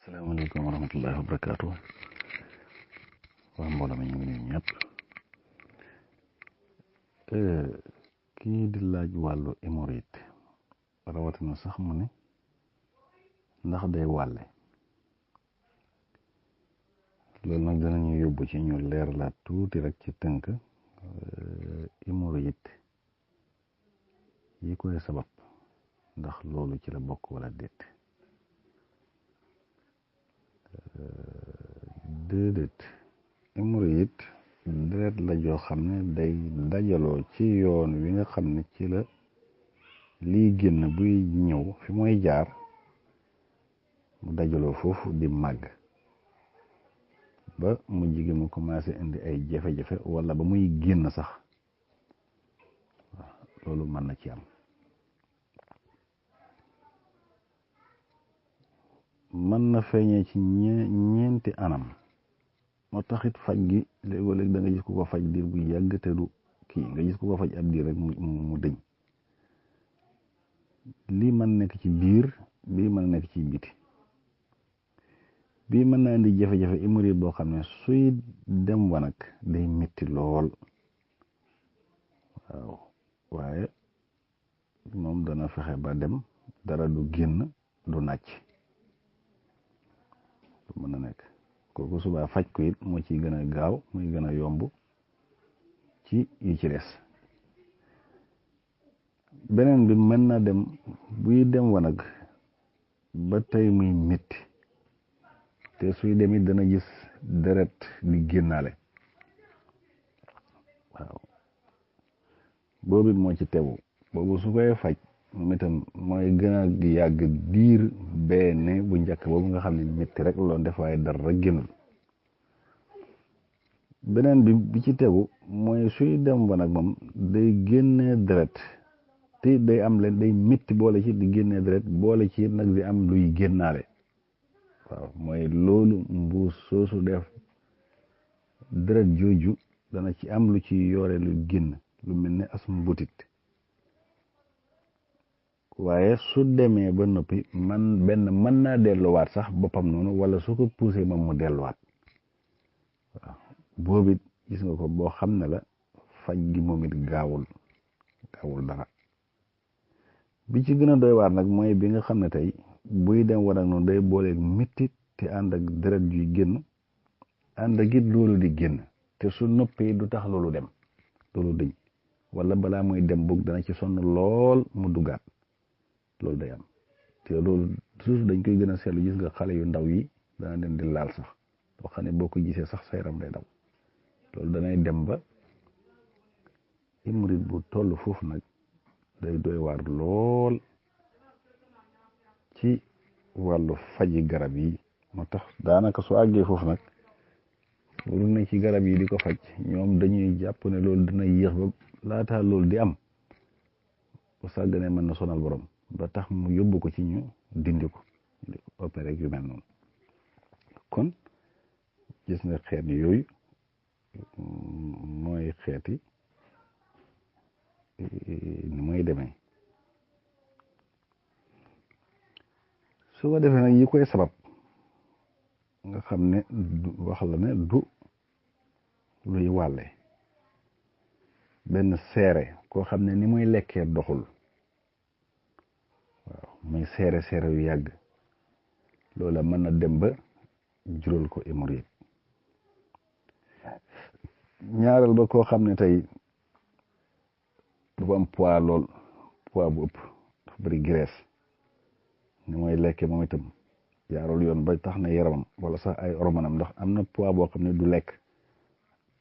asalaamaaleykum wa rahmatullahi wa barakaatu waa mbooloo mi ñu ngi nuyu ñëpp kii di laaj wàllu hémorroïde rawatina sax mu ne ndax day wàlle loolu nag danañu yóbbu ci ñu leeralaat tuuti rek ci tënk hémorroïde yi koy sabab ndax loolu ci la bokk wala déet déedéet hémorroïde deret la joo xam ne day dajaloo ci yoon wi nga xam ne ci la lii génn buy ñëw fi mooy jaar mu dajaloo foofu di màgg ba mu jige mu commencé indi ay jafe-jafe wala ba muy génn sax waaw loolu mën na ci am mën na feeñee ci ñeenti anam moo taxit faj gi léeg-léeg da nga gis ku ko faj diir bu yàgg te du kii nga gis ku ko faj ab diir rek mu dëñ lii mën nekk ci biir bii mën nekk ci biti bii mën na indi jafe-jafe hémorroïde boo xam ne suy dem wanag day metti lool waaw waaye moom dana fexe ba dem dara du génn du nàcc du mën a nekk kooku subaa faj ko it moo ciy gën a gaaw muy gën a yomb ci yi ci des beneen bi mën na dem buy dem wanag ba tey muy métti te suy dem it dana gis deret di génnaale waaw boobu it moo ci tegu boobu su koy faj moom itam mooy gën a yàgg diir benn bu njëkk boobu nga xam ne métti rek loon def waaye dara rek génnul beneen bi ci tegu mooy suy dem wanag moom day génnee deret te day am leen day métti boole ci di génnee deret boole ci nag di am luy génnaale waaw mooy loolu mbuus soosu def deret jooju dana ci am lu ci yore lu génn lu mel ne as mbutit waaye su demee ba noppi mën naa delluwaat sax boppam noonu wala su ko poussé moom mu delluwaat waaw boobu it gis nga ko boo xam ne la faj gi moom it gaawul dara bi ci gën a doy waar nag mooy bi nga xam ne tey buy dem war ak noonu day booleeg mettit te ànd ak deret juy génn ànd ak it loolu di génn te su noppee du tax loolu dem loolu dëñ wala balaa muy dem boog dana ci sonn lool mu duggaat loolu day am te loolu toujours dañ koy gën a seetlu gis nga xale yu ndaw yi dana leen di laal sax boo xam ne boo ko gisee sax sa yaram day daw loolu danay dem ba hémorroïde bu toll foofu nag day doy waar lool ci wàllu faji garab yi moo tax daanaka su àggee foofu nag lu ne ci garab yi di ko faj ñoom dañuy jàpp ne loolu dina yéex ba laataa loolu di am bu sàgganee mën na sonal borom ba tax mu yóbbu ko ci ñu dindi ko opéré yu mel noonu kon gis nga xeet yooyu mooy xeeti ni muy demee su ko defee nag yi koy sabab nga xam ne wax la ne du luy wàlle benn seere koo xam ne ni muy lekkee doxul waaw muy seere yu yàgg loola mën na dem ba jural ko hémorroïde ñaareel ba koo xam ne tey dafa am poids lool poids bu ëpp dafa bëri graisse ni mooy lekke moom itam jaarul yoon ba tax na yaramam wala sax ay hormonam ndax am na poids boo xam ne du lekk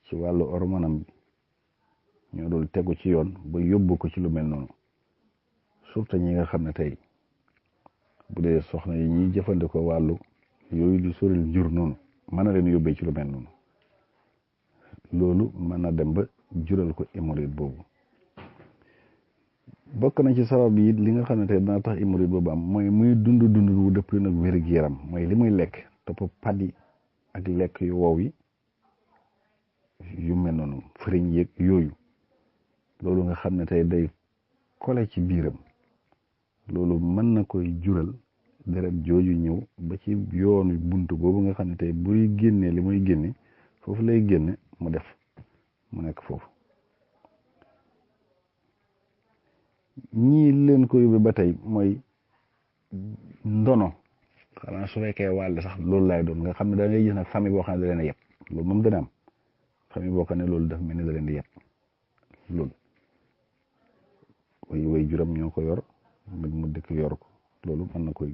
ci wàllu hormonam ñoo dul tegu ci yoon ba yóbbu ko ci lu mel noonu surtout ñi nga xam ne tey bu dee soxna yi ñuy jëfandikoo wàllu yooyu di soril jur noonu mën na leen yóbbee ci lu mel noonu loolu mën na dem ba jural ko hémorroïde boobu bokk na ci sabab yi li nga xam ne tey dana tax hémorroïde boobu am mooy muy dund wu dëpp nag wér-gu-yaram mooy li muy lekk topp pad yi ak lekk yu wow yi yu mel noonu fëriñ yeeg yooyu loolu nga xam ne tey day kole ci biiram loolu mën na koy jural deret jooju ñëw ba ci yoonu buntu boobu nga xam ne tey buy génnee li muy génne foofu lay génne mu nekk foofu. ñii leen ko yóbbu ba tey mooy ndono xanaa su fekkee wàll sax loolu laay doon nga xam ne da ngay gis nag famille boo xam ne da leen a yeb loolu moom dana am famille boo xam ne loolu daf mel ni da leen di yeb loolu way juram ñoo ko yor mu dëkk yor ko loolu mën na koy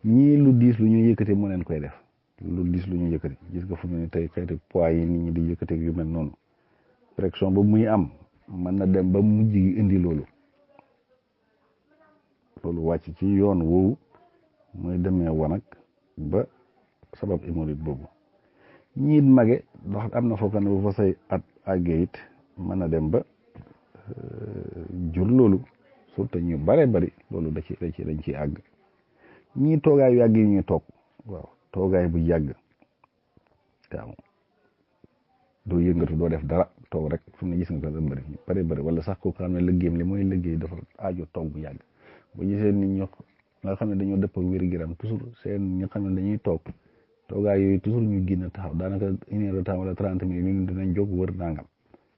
ñii lu diis lu ñu yëkkati mu leen koy def lu diis lu ñu yëkkati gis nga fu mu ne tey xeeti poids yi nit ñi di yëkkati yu mel noonu pression ba muy am mën na dem ba mujj gi indi loolu wàcc ci yoon woowu muy demee wanag ba sabab hémorroïde boobu ñiit mage ndax am na foo xam ne bu fa say at àggee it mën na dem ba jur loolu surtout ñu bare bari loolu dañ ci àgg ñii toogaay yu yàgg yi ñuy toog waaw toogaay bu yàgg waaw doo yëngatu doo def dara toog rek fu mu ne gis nga ko da bëri wala sax ko xam ne liggéeyam li mooy liggéey dafa aajo toog bu yàgg bu gisee nit ñi nga xam ne dañoo dëpp ak wér-gu-yaram toujours seen ñi xam ne dañuy toog toogaay yooyu toujours ñu génn taxaw daanaka 1 heure de temps wala 30 minutes ñu dinañ jóg wër nangam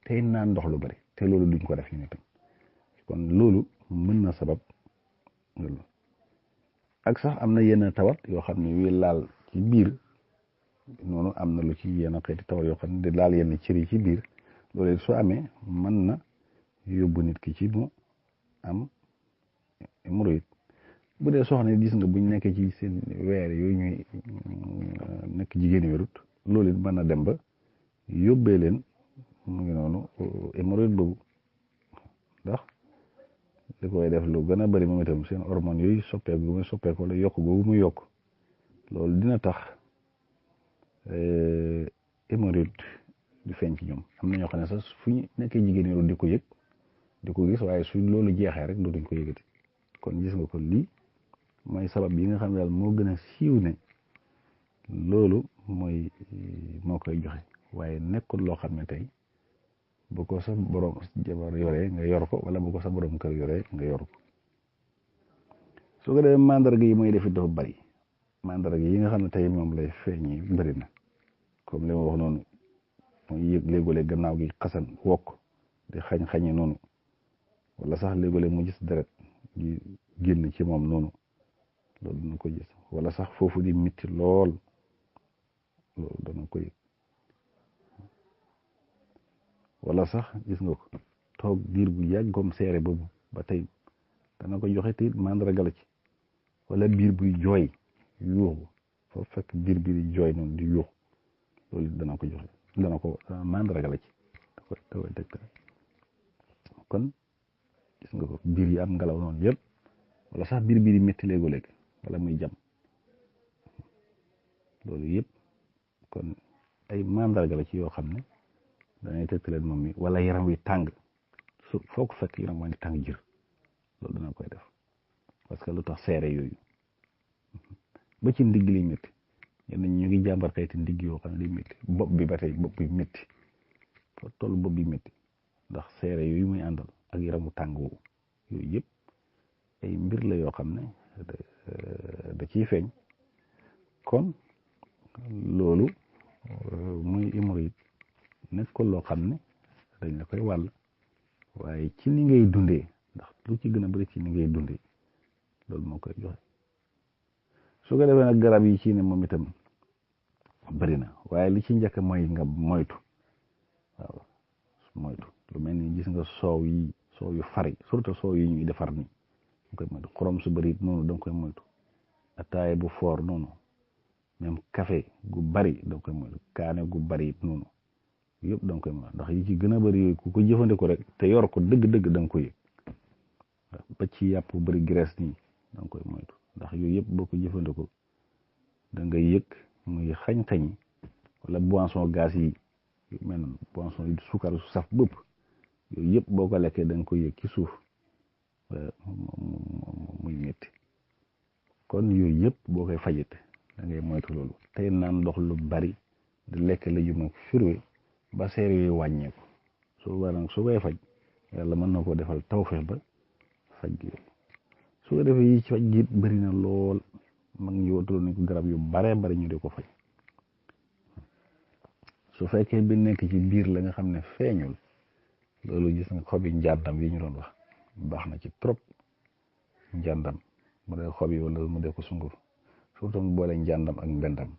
tey naan ndox lu bari te loolu duñ ko def ñu ne tam kon loolu mën na sabab loolu ak sax am na yenn tawat yoo xam ne yuy laal ci biir noonu am na lu ci yenn xeeti tawat yoo xam ne di laal yenn cër yi ci biir loolu soo amee mën na yóbbu nit ki ci mu am hémorroïde bu dee soxna gis nga buñ nekkee ci seen weer yooyu ñuy nekk jigéen wérut loolu it mën na dem ba yóbbee leen mu ngi noonu hémorroïde boobu ndax li koy def lu gën a bëri moom itam seen hormones yooyu soppeeku bu muy soppeeku wala yokk boobu muy yokk loolu dina tax hémorroïde di feeñ ci ñoom am na ñoo xam ne sax fu ñu nekkee jigéen wérut di ko yëg di ko gis waaye su loolu jeexee rek dootuñ ko yëgati kon gis nga ko lii mooy sabab yi nga xam ne daal moo gën a siiw ne loolu moo koy joxe waaye nekkul loo xam ne tey bu ko sa borom jabar yoree nga yor ko wala bu ko sa borom kër yoree nga yor ko su ko defee mandarga yi mooy def it dafa bari mandarga yi nga xam ne tey moom lay feeñi bëri na comme li ma wax noonu mooy yëg léeg-léeg gannaaw gi xasan wokk di xañ-xañi noonu wala sax léeg-léeg mu gis deret di génn ci moom noonu loolu dana ko gis wala sax foofu di mitti lool loolu dana ko yëg wala sax gis nga ko toog diir bu yàgg comme seere boobu ba tey dana ko joxe te it mandarga la ci wala biir buy jooy yuuxu foofu fekk biir bi di jooy noonu di yuuxu loolu dana ko joxe dana ko mandarga la ci da koy tegtal kon gis nga ko biir yi am ngelaw noonu yëpp wala sax biir di métti léego-léeg wala muy jam loolu yëpp kon ay mandarga la ci yoo xam ne danay tegtaleen moom mi wala yaram wi tàng foo ko fekk yaram waa ngi tàng jër loolu dana koy def parce que lu tax seere yooyu ba ci ndigg liy métti ñenn ñu ngi jàmbar xeeti ndigg yoo xam ne day métti bopp bi ba tey bopp bi métti foo toll bopp bi métti ndax seere yooyu muy àndal ak yaramu tàng woowu yooyu yëpp ay mbir la yoo xam ne da ciy feeñ kon loolu muy hémorroïde nekkul loo xam ne dañ la koy wàll waaye ci ni ngay dundee ndax lu ci gën a bëri ci ni ngay dundee loolu moo koy joxe su ko defee nag garab yi ci ne moom itam bëri na waaye li ci njëkk mooy nga moytu waaw moytu lu mel ni gis nga soow yu fari surtout soow yi ñuy defar ni da koy moytu xorom su bëri noonu da nga koy moytu ataaya bu foor noonu même café gu bari da nga koy moytu kaane gu bari it noonu yëpp da nga koy moytu ndax yi ci gën a bëri yooyu ku ko jëfandikoo rek te yor ko dëgg-dëgg da nga koy yëg ba ci yàpp bëri graisse nii da nga koy moytu ndax yooyu yëpp boo ko jëfandikoo da nga yëg muy xañ-xañi wala boisson gaz yi yu mel noonu boisson yi suukar su saf bëpp yooyu yëpp boo ko lekkee da nga koy yëg ci suuf muy métti kon yooyu yëpp boo koy fajit da ngay moytu loolu tey naan ndox lu bari di lekk la ju mag firwe ba seer yooyu wàññeeku soo waral su koy faj yàlla mën na koo defal tawfeex ba faj gi su ko defee yi ci faj gi bëri na lool mag ñi wutal nañ ko garab yu bare bare ñu di ko faj su fekkee bi nekk ci biir la nga xam ne feeñul loolu gis nga xobi njàndam yi ñu doon wax baax na ci trop njàndam mu dee xob yi wala mu dee ko sunguf surtout mu boole njàndam ak mbendam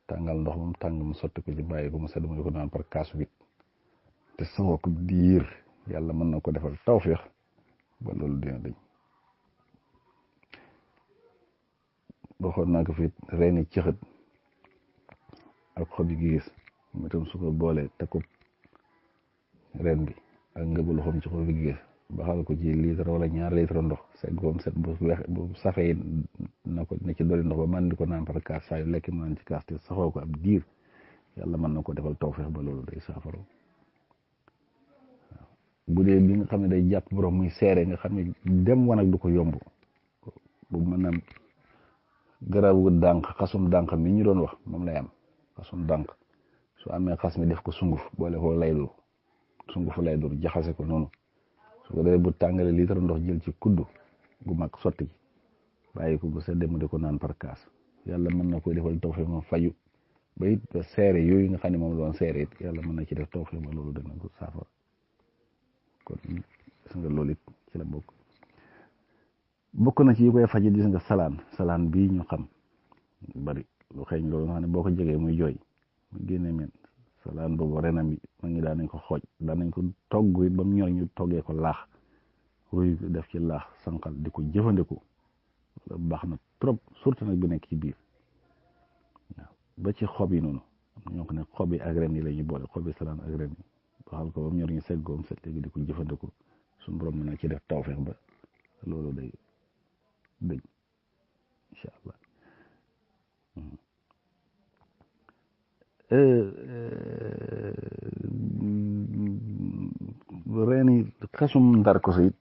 tàngal ndox moom tàng mu sotti ko ci bàyyi ko mu sedd mu di ko naan par kaas wit te saxoo ko diir yàlla mën na ko defal tawféex ba loolu dina dañ waxoon naa ko fi reeni cëxët ak xob yi gis mu itam su ko boolee te ko ren bi ak ngëbu loxoom ci xob yi gis baxal ko ci litre wala ñaar litre ndox segg ko set bu weex bu safee na ko ne ci dolli ndox ba man di ko naan par kaas saa yu lekk mu naan ci kaas te saxoo ko ab diir yàlla mën na ko defal tawféex ba loolu day saafara bu dee bi nga xam ne day jàpp borom muy seere nga xam ne dem wanag du ko yomb bu maanaam garabu dànq xasum dànq mi ñu doon wax moom lay am xasum dànq su amee xas mi def ko sunguf boole ko laydur sungufu laydur jaxase ko noonu su ko defee bu tàngalee litre ndox jël ci kuddu gu mag sotti ci bàyyi ko bu seddee mu di ko naan par kaas yàlla mën na koy defal tawfeex moom faju ba it ba seere yooyu nga xam ne moom la doon seere it yàlla mën na ci def tawfeex ba loolu dana ko saafara kon gis nga loolu it ci la bokk na ci yi koy faji gis nga salaan bii ñu xam bari lu xeeñ loolu nga xam ne boo ko jegee muy jooy mu génnee men salaan boobu renam bi ma ngi daan nañ ko xooj daan nañ ko togg it ba mu ñor ñu toggee ko laax ruy def ci laax sànqal di ko jëfandiku baax na trop surtout nag bi nekk ci biir waaw ba ci xob yi noonu am ñoo xam ne xob yi ak ren yi la ñuy boole xob yi salaan ak ren yi baxal ko ba mu ñor ñu seggoom set léegi di ko jëfandiku suñu borom mën na ci def tawfeex ba loolu day dëñ incha allah reeni xasum ndar ko it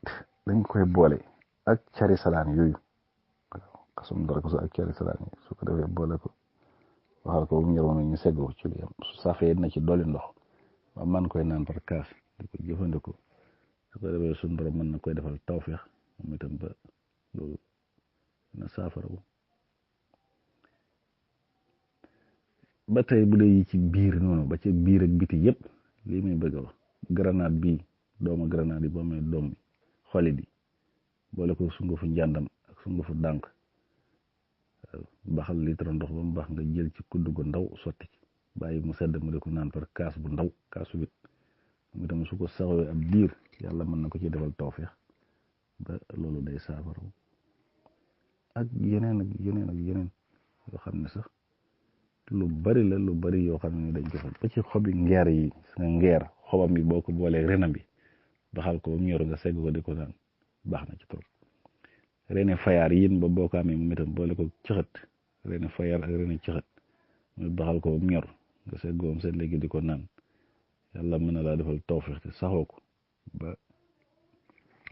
dañ koy boole ak cari salaan yooyu waaw xasum ndar ko ak cari salaan yi su ko defee boole ko waxal ko bu mu ñor ñu segg ko ci lu yam su safee na ci dolli ndox ba man koy naan par kaas di ko jëfandikoo su ko defee suñu borom mën na koy defal tawfeex moom itam ba loolu na saafara wu ba tey bu dee yi ci biir noonu ba ci biir ak biti yëpp lii muy bëgg a wax grenade bii doomu grenade yi boo amee doom bi xoli bi boole ko sungufu njàndam ak sungufu dànk baxal litre ndox ba mu baax nga jël ci kudd gu ndaw sotti ci bàyyi mu sedd mu di ko naan par kaas bu ndaw kaasu wit mu itam su ko saxawee ab diir yàlla mën na ko ci defal tawfeex ba loolu day saafara ak yeneen ak yeneen ak yeneen yoo xam ne sax lu bari la lu bari yoo xam ne dañ ko fa ba ci xobi ngeer yi nga ngeer xobam yi boo ko boolee renam bi baxal ko ba mu ñor nga segg ko di ko naan baax na ci trop rene fayaar yin ba boo ko amee moom itam boole ko cëxët rene fayaar ak rene cëxët muy baxal ko ba mu ñor nga segg ko set léegi di ko naan yàlla mën na laa defal tawfeex te saxoo ko ba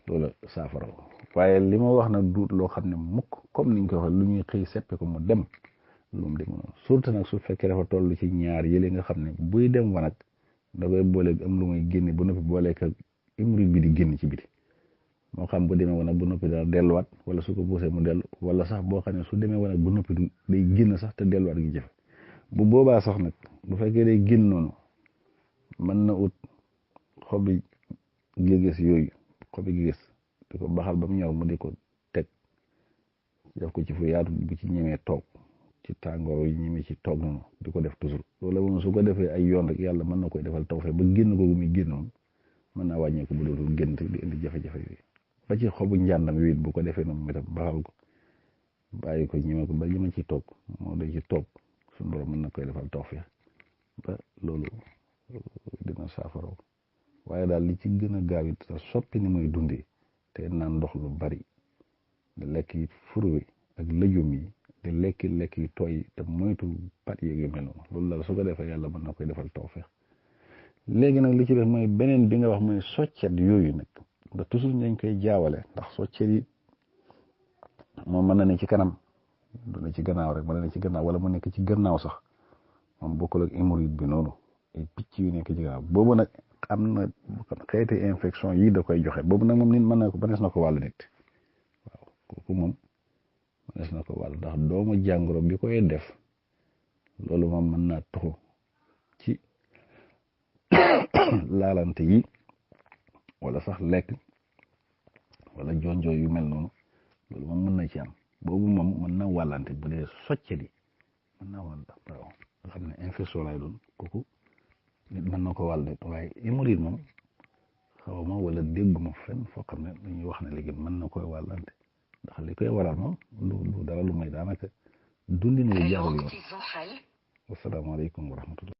loola saafara waaye li ma wax nag duut loo xam ne mukk comme niñ ko waxee lu ñuy xëy seppe ko mu dem lu mu dem noonu surtout nag su fekkee dafa toll ci ñaar yële nga xam ne buy dem wanag da koy booleeg am lu muy génne ba noppi booleeg ak hémorroïde bi di génn ci biti moo xam bu demee wanag bu noppi daal delluwaat wala su ko buusee mu dellu wala sax boo xam ne su demee wanag bu noppi day génn sax te delluwaat gi jëfe bu boobaa sax nag bu fekkee day génn noonu mën na ut xobi gégés yooyu xobi gégés di ko baxal ba mu ñor mu di ko teg def ko ci fu yaatu bu ci ñemee toog ci tàngoor yi ñemee ci toog noonu di ko def toujours loolu moom su ko defee ay yoon rek yàlla mën na koy defal tawfeex ba génn ko gu muy génnoon mën naa wàññeeku bu dootul génn di indi jafe-jafe yooyu ba ci xobu njàndam yooyu bu ko defee noonu itam baxal ko bàyyi ko ñeme ko ba ñeme ci toog moo day ci toog suñu borom mën na koy defal tawfeex ba loolu dina saafara waaye daal li ci gën a gaaw it soppi ni muy dundee te naan ndox lu bari di lekk yi fruits ak légumes yi di lekk yi tooy te moytu pat yeeg yu mel noonu loolu daal su ko defee yàlla mën na koy defal tawfeex léegi nag li ci def mooy beneen bi nga wax mooy soccet yooyu nag ndax toujours dañ koy jaawale ndax soccet yi moom mën na ne ci kanam du ne ci gannaaw rek mën na ne ci gannaaw wala mu nekk ci gannaaw sax moom bokkul ak hémorroïde bi noonu ay picc yu nekk ci gannaaw boobu nag am na xeeti infection yii da koy joxe boobu nag moom nit mën na ko mënees na ko wàllu nit waaw kooku moom mënees na ko wàll ndax doomu jàngoro bi koy def loolu moom mën naa tuxu ci laalante yi wala sax lekk wala jonjoo yu mel noonu loolu moom mën na ci am boobu moom mën na wàllante bu dee socce di mën naa wàll waaw nga xam ne infection lay doon kooku nit mën na ko wàll waaye hémorroïde moom xaw ma wala dégguma fenn foo xam ne dañuy wax ne léegi mën na koy wàllante ndax li koy waral moom lu dara lu may daanaka dundin wu jaarul yoon wasalaamaaleykum wa rahmatullah